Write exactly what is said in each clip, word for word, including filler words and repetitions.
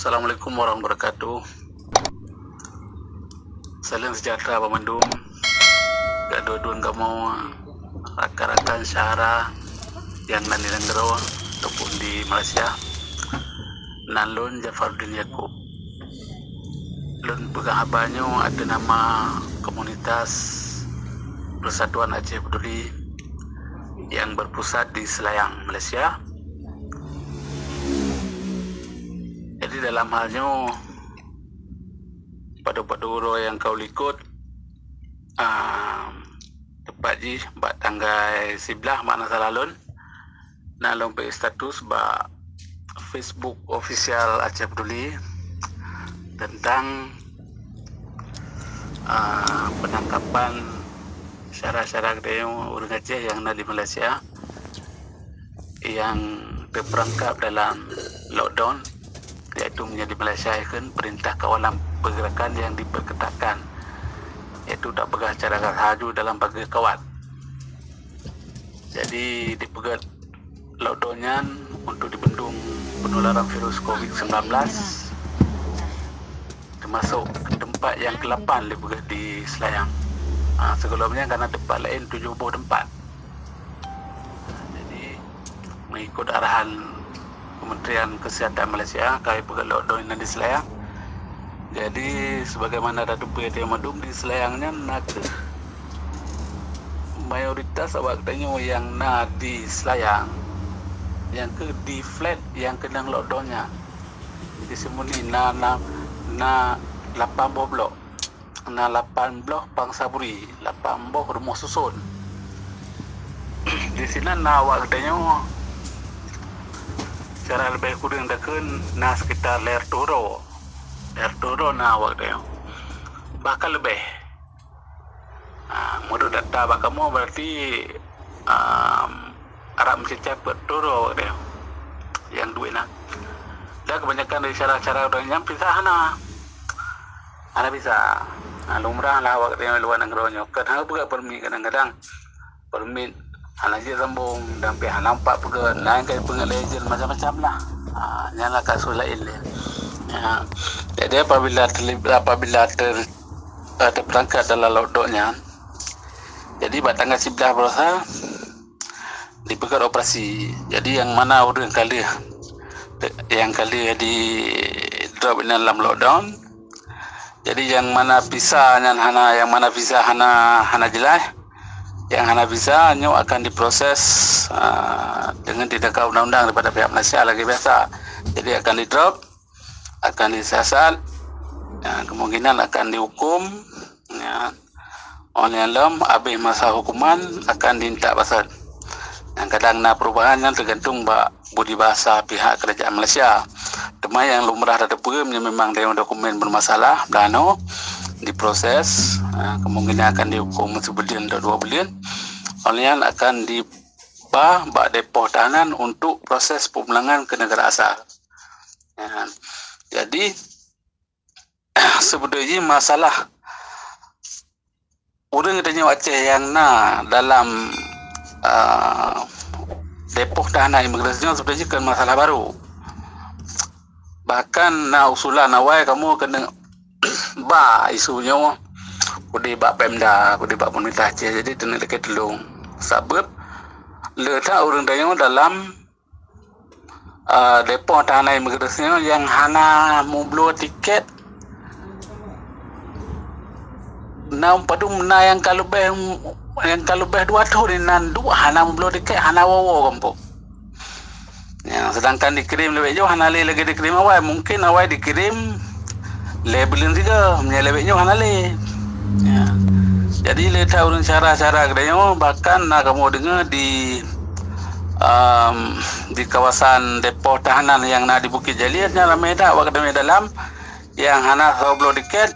Assalamualaikum warahmatullahi wabarakatuh. Salam sejahtera banmandum. Geudoe-doe kamoe rakan-rakan syedara nyang na di nanggroe ataupun di Malaysia. Nan lôn Jafaruddin Yakub. Lôn peugah haba nyoe ateueh nama komunitas Persatuan Aceh Peduli nyang berpusat di Selayang, Malaysia. Jadi dalam hal nyoe, padub-padub uroe nyang ka likot, ah, teupat jih bak tanggai siblaih, mak na salah lôn, na lôn peuék status bak Facebook official Aceh Peduli tentang, ah, penangkapan syedara-syedara geutanyoe ureuëng Aceh nyang na di Malaysia nyang teupeurangkap dalam lockdown, yaitu meunyoe di Malaysia ikheun Perintah Kawalan Pergerakan nyang diperketatkan, yaitu tapeugah cara laju dalam pageue kawat. Jadi dipeugét lockdown nyan untuk dibendung penularan virus covid sembilan belas, termasuk teumpat nyang keulapan dipeugét di Selayang. Ha, sigohlom nyan ka na teumpat laén tujoh boh teumpat. Jadi, mengikut arahan Kementerian Kesihatan Malaysia, ka jipeugét lockdown nan di Selayang. Jadi, sebagaimana tateupeue teuh mandum, di Selayang nyan na kheueh mayoritas awak geutanyoe nyang na di Selayang, nyang kheueh di flat nyang keunong lockdown nyan. Di Seumuni na, na, na lapan boh blok. Na lapan boh bangsa buri, lapan boh rumoh susun. Di sinan na awak geutanyoe, secara leubeh kureueng takheun na sekitar lhèe reutôh droe. Lhèe reutôh droe na awak geutanyoe. Bahkan leubeh. Ha, meunurot data bak kamoe, berarti, um, arap meucecah peuet reutôh droe awak geutanyoe nyang duek na. Dan kebanyakan dari syedara-syedara ureuëng nyan pisah hana. Hana bisa. Ha, lumrah lah awak geutanyoe luwa nanggroe nyoe. Kon hana peugah permit kadang-kadang. Permit hana jeuet sambong dan pih hana nampak peugah. Laén ka jipeungét lé agent macam-macam lah. Ha, nyan lah kasus laén lé. Ya. Jadi apabila terlib-, apabila ter-, eh, terperangkap dalam lockdown nyan, jadi bak tanggal siblaih baroesa, dipeugét operasi. Jadi nyang mana ureuëng ka lheueh, nyang ka lheueh di drop inan lam lockdown. Jadi nyang mana visa nyan hana, nyang mana visa hana, hana jeulaih, nyang hana visa nyoe akan diproses, ah, deungon tindakan undang-undang daripada pihak Malaysia lagée biasa. Jadi akan di drop, akan disiasat, ya, kemungkinan akan dihukum, ya. Óh lheueh lom habéh masa hukuman akan diintat baset. Nyang kadang na perubahan nyan teugantung bak budi bahasa pihak kerajaan Malaysia. Teuma nyang lumrah tateupeue meunyoe memang deungon dokumen bermasalah, beulanoe diproses, ha, kemungkinan akan dihukum sibuleuen atau dua buleuen. Óh lheueh nyan akan diba bak depoh tahanan untuk proses pemulangan ke negara asal. Ya. Jadi, seubeutôi jih masalah ureuëng geutanyoe Aceh nyang na dalam, ah, depoh tahanan imigrasi nyoe seubeutôi jih kon masalah barô. Bahkan na usulan awai kamoe keuneuk ba isu nyoe udeb bak Pemda, udeb bak pemerintah Aceh, jadi keuneuk lakée tulông. Sabab le that ureuëng tanyoe dalam, eh, depoh tahanan imigrasi nyoe nyang hana meubloe tiket. Na padum na nyang ka leubeh, nyang ka leubeh dua thon inan duek hana meubloe tiket, hana woe-woe gampông. Ya, sedangkan dikirém lé awak nyoe hana lé lagée dikirém awai. Mungkin awai dikirém lé buleuen sigoe, meunyoe lé awak nyoe hana lé. Ya. Jadi le that ureuëng syedara-syedara geutanyoe, bahkan na kamoe deungoe di, em, di kawasan depoh tahanan nyang na di Bukit Jalil nyan ramé that awak geutanyoe dalam nyang hana soe bloe tiket,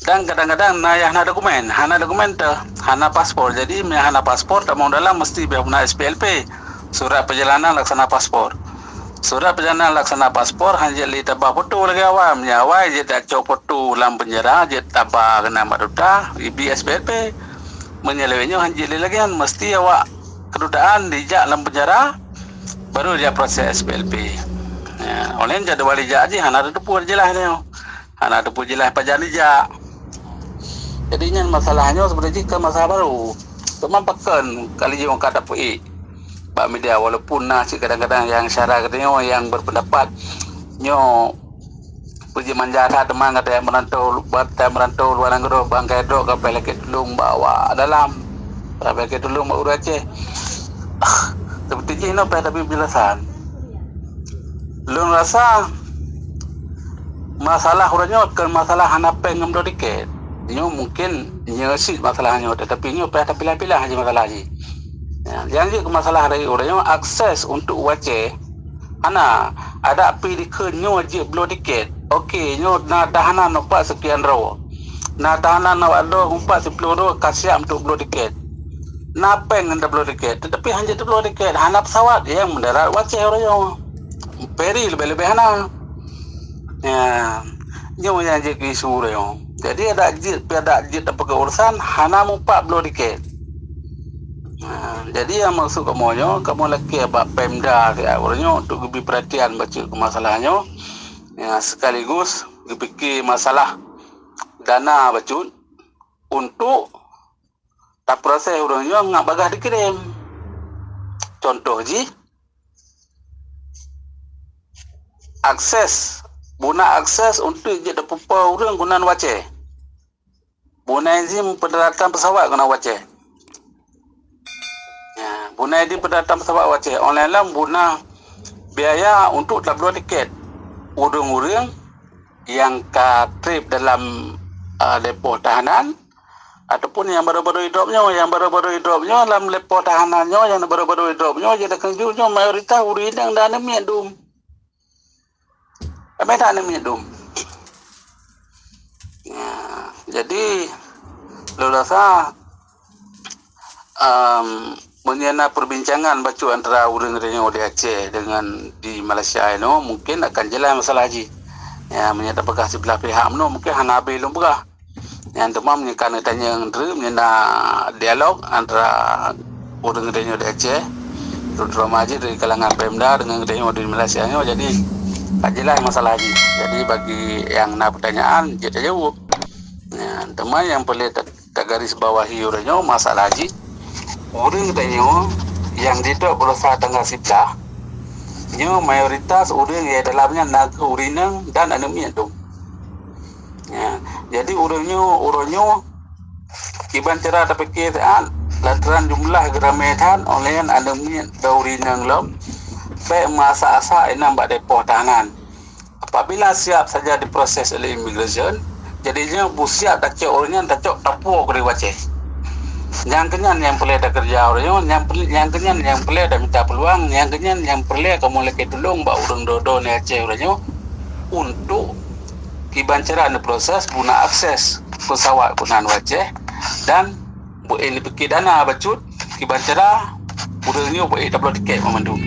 dan kadang-kadang na nyang hana dokumen, hana dokumen teuh, hana paspor. Jadi meunyoe hana paspor tamong dalam meusti beu na S P L P, surat perjalanan laksana paspor. Surat perjalanan laksana paspor hana jeuet lé taba foto lagée awai. Meunyoe awai jeuet tacok foto lam penjara, jeuet taba keunan bak duta, ibi S P L P. Meunyoe lé awak nyoe hana jeuet lé lagée nyan, meusti awak keudutaan dijak lam penjara, baru dijak proses S P L P. Ya, oleh jadwal ijak jih hana teupeu jeulaih nyoe. Hana teupeu jeulaih pajan ijak. Jadi nyan masalah nyoe sebenarnya jih kon masalah baru. Cuma pakon kali jih ka tapeuék bak media, walaupun na cit kadang-kadang nyang syara geutanyoe nyang berpendapat nyoe peujeuet manja that teuma gata nyang merantau, gata nyang merantau luwa nanggroe, bangkai droe ka payah lakée tulông bak awak dalam, ka payah lakée tulông bak ureuëng Aceh. Seperti jih nyoe payah tabri penjelasan. Lôn rasa masalah uroe nyoe kon masalah hana péng ngon bloe tiket. Nyoe mungkin nyoe cit masalah nyoe, tetapi nyoe payah tapilah-pilah jih masalah jih. Ya, nyang jeuet keu masalah dari uroe nyoe akses untuk u Aceh hana. Adak pi dikeue nyoe jeuet bloe tiket. Oke, nyoe na tahanan upat sekian droe. Na tahanan awak droe upat siplôh droe ka siap untuk bloe tiket. Na péng ngon tabloe tiket, tetapi hana jeuet tabloe tiket, hana pesawat nyang mendarat u Aceh uroe nyoe. Feri leubeh-leubeh hana. Ya, nyoe nyang jeuet keu isu uroe nyoe. Jadi adak jeuet, pi adak jeuet tapeugah urusan hana mupat bloe tiket. Ha, jadi nyang maksud kamoe nyoe, kamoe lakée bak Pemda siat uroe nyoe untuk geubri perhatian bacut keu masalah nyoe. Ya, sekaligus geupike masalah dana bacut untuk taproses ureuëng nyoe ngat bagah dikirém. Contoh jih, akses, buna akses untuk jeuet tapeupo ureuëng keunan u Aceh. Buna izin pendaratan pesawat keunan u Aceh. Ya, buna izin pendaratan pesawat u Aceh. Online lam buna biaya untuk tabloe tiket ureuëng-ureuëng nyang ka treb dalam uh, depo tahanan ataupun nyang baru-baru idrop nyoe, nyang baru-baru idrop nyoe lam depo tahanan nyoe, nyang baru-baru idrop nyoe, jadi keunjur nyoe mayoritas ureuëng inong dan aneuk miet dum. Ramai that aneuk miet dum. Ya, jadi lôn rasa um, meunyoe na perbincangan bacut antara ureuëng tanyoe di Aceh dengan di Malaysia inoe, mungkin akan jeulaih masalah jih. Ya, meunyoe tapeugah siblah pihak meunoe, mungkin hana habéh lôn peugah. Nyang teuma meunyoe ka neutanyong treuk, meunyoe na dialog antara ureuëng tanyoe di Aceh, terutama jih dari kalangan Pemda dengan tanyoe di Malaysia nyoe, jadi ka jeulaih masalah jih. Jadi bagi nyang na pertanyaan, jeuet tajaweueb. Ya, teuma nyang peureulée ta- tagaris bawahi uroe nyoe masalah jih, ureuëng tanyoe nyang jidrop beurasa tanggal siblah nyoe mayoritas ureuëng nyang dalam nyan na kheueh ureuëng inong dan aneuk miet dum. Ya, jadi ureuëng nyoe, uroe nyoe kiban cara tapike siat, lantaran jumlah geuramé that, óh lheueh nyan aneuk miet dan ureuëng inong lom bék meuasak-asak inan bak depo tahanan. Apabila siap saja diproses oleh imigresen, jadi nyoe beusiap tacok ureuëng nyan, tacok tapuwoe keudeh u Aceh. Nyang keunyan nyang peureulée takeureuja uroe nyoe, nyang peureulée, nyang keunyan nyang peureulée tamita peuluang, nyang keunyan nyang peureulée kamoe lakée tulông bak ureuëng droe-droe di Aceh uroe nyoe untuk kiban cara neuproses guna akses pesawat keunan u Aceh dan beu-, eh, neupike dana bacut kiban cara ureuëng nyoe beu-, eh, tabloe tiket banmandum.